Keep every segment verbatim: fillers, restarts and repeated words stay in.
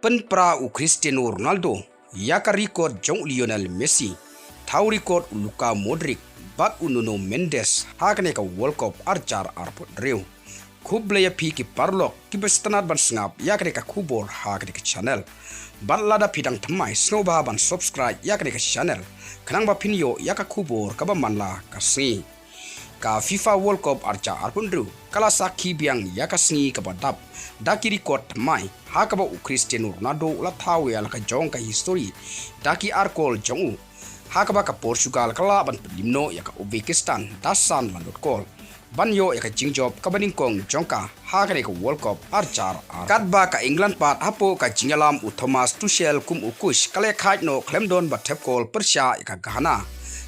Pynpra u Cristiano Ronaldo ïa ka record jong u Lionel Messi, thaw record u Luka Modric bad u Nuno Mendes ha kane ka World Cup arhajar arphew hynriew. Khublei ïa phi ki paralok kiba sngewtynnat ban sngap ïa kane ka khubor ha kane ka channel. Bad lada phi dang thymmai, sngewbha ban subscribe ïa kane ka channel khnang ba phin ïoh ïa ka khubor kaba man la ka sngi. Ka FIFA World Cup arhajar arphew hynriew ka la sakhi biang ïa ka sngi kaba dap da ki record thymmai, ha kaba u Cristiano Ronaldo u la thaw ïa la ka jong ka history da ki ar kol jong u, ha kaba ka Portugal ka lah ban pynlip noh ïa ka Uzbekistan da san la nud kol ban ïoh ïa ka jingjop kaba nyngkong jong ka ha kane ka World Cup arhajar ar. Katba ka England pat, hapoh ka jingïalam u Thomas Tuchel kum u coach, ka la ïakhaid noh khlem don ba thep kol pyrshah ïa ka Ghana.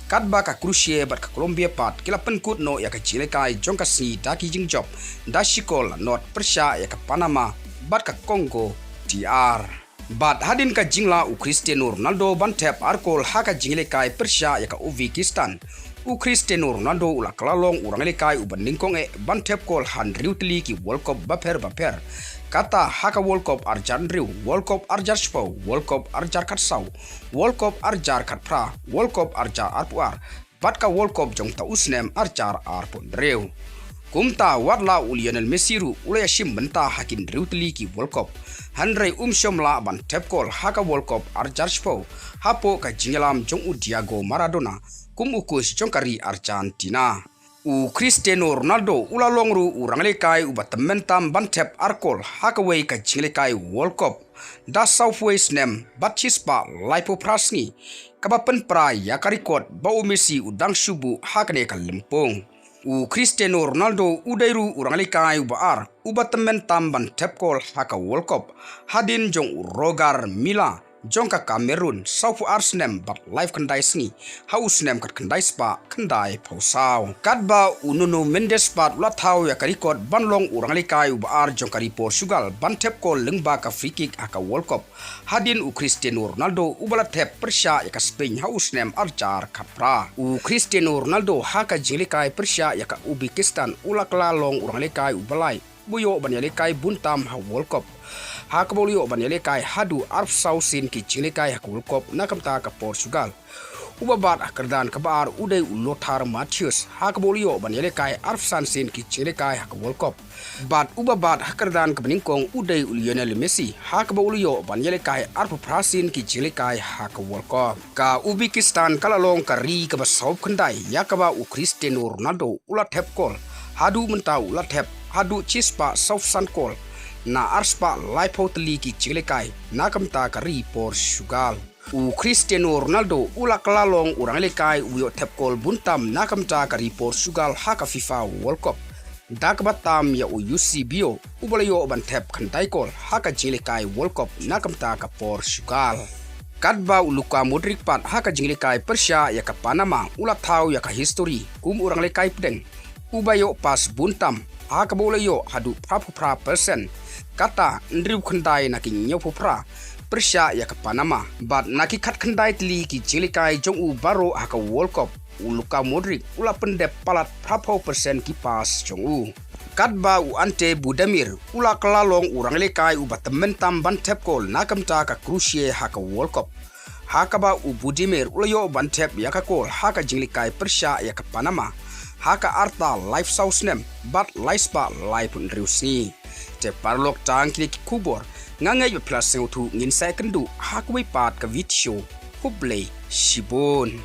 Katba ka Croatia bad ka Colombia pat ki la pynkut noh ïa ka jingïalehkai jong ka sngi da ki jingjop da shi kol la nud pyrshah ïa ka Panama bad ka Congo D R. Bad hadien ka jinglah u Cristiano Ronaldo ban thep ar kol ha ka jingïalehkai pyrshah ïa ka Uzbekistan, u Cristiano Ronaldo u la kylla long u rangïalehkai uba nyngkong eh ban thep kol ha hynriew tylli ki World Cup bapher bapher. Kata ha ka World Cup arhajar hynriew, World Cup arhajar shiphew, World Cup arhajar khatsaw, World Cup arhajar khatphra, World Cup arhajar arphew ar, bad ka World Cup jong uta u snem arhajar arphew hynriew. Kumta wat la u Lionel Messi ruh u la ïashim bynta ha ki hynriew tylli ki World Cup, hynrei um shym lah ban thep kol ha ka World Cup arhajar shiphew, hapoh ka jingïalam jong u Diego Maradona kum u coach jong ka ri Argentina. U Cristiano Ronaldo u la long ruh u rangïalehkai uba tymmen tam ban thep ar kol ha kawei ka jingïalehkai World Cup da sawphew wei snem bad shispah laiphew phra sngi, kaba pynpra ïa ka record ba u Messi u dang shu buh ha kane ka lympung. U Cristiano Ronaldo u dei ruh u rangïalehkai uba ar uba tymmen tam ban thep kol ha ka World Cup, hadien jong u Roger Milla jong ka Cameroon, sawphew ar snem bad laiphew khyndai sngi, ha u snem khatkhyndai spah khyndaiphew saw. Katba u Nuno Mendes pat u la thaw ïa ka record ban long u rangïalehkai uba ar jong ka ri Portugal ban thep kol lyngba ka free kick ha ka World Cup, hadien u Cristiano Ronaldo uba la thep pyrshah ïa ka Spain ha u snem arhajar khatphra. U Cristiano Ronaldo ha ka jingïalehkai pyrshah ïa ka Uzbekistan u la kylla long u rangïalehkai uba lai uba ïoh ban ïalehkai bun tam ha World Cup, ha kaba u la ïoh ban ïalehkai haduh arphew saw sien ki jingïalehkai ha ka World Cup na ka bynta ka Portugal. Uba bat ha ka kyrdan kaba ar u dei u Lothar Matthäus, ha kaba u la ïoh ban ïalehkai arphew san sien ki jingïalehkai ha ka World Cup. Bad uba bat ha ka kyrdan kaba nyngkong u dei u Lionel Messi, ha kaba u la ïoh ban ïalehkai arphew phra sien ki jingïalehkai ha ka World Cup. Ka Uzbekistan ka la long ka ri kaba sawphew khyndai ïa kaba u Cristiano Ronaldo u la thep kol. Haduh mynta u la thep haduh shispah sawphew san kol na arspah laiphew tylli ki jingïalehkai na ka bynta ka ri Portugal. U Cristiano Ronaldo u la kylla long u rangïalehkai uba ïoh thep kol bun tam na ka bynta ka ri Portugal ha ka FIFA World Cup, da kaba tam ïa u Eusebio uba la ïoh ban thep khyndai kol ha ka jingïalehkai World Cup na ka bynta ka Portugal. Katba u Luka Modric pat ha ka jingïalehkai pyrshah ïa ka Panama u la thaw ïa ka history kum u rangïalehkai pdeng uba ïoh pass bun tam, ha kaba u la ïoh haduh phraphew phra percent, kata hynriewphew khyndai na ki hynñiewphew phra pyrshah ïa ka Panama. Bad na ki khatkhyndai tylli ki jingïalehkai jong u baroh ha ka World Cup, u Luka Modric u la pyndep palat phraphew percent ki pass jong u. Katba u Ante Budimir u la kylla long u rangïalehkai uba tymmen tam ban thep kol na ka bynta ka Croatia ha ka World Cup, ha kaba u Budimir u la ïoh ban thep ïa ka kol ha ka jingïalehkai pyrshah ïa ka Panama ha ka rta laiphew saw snem bad laispah laiphew hynriew sngi. Te paralok, tang kine ki khubor, nga ngeit ba phi la sngewthuh. Ngin sa ïakynduh ha kawei pat ka video. Khublei shibun.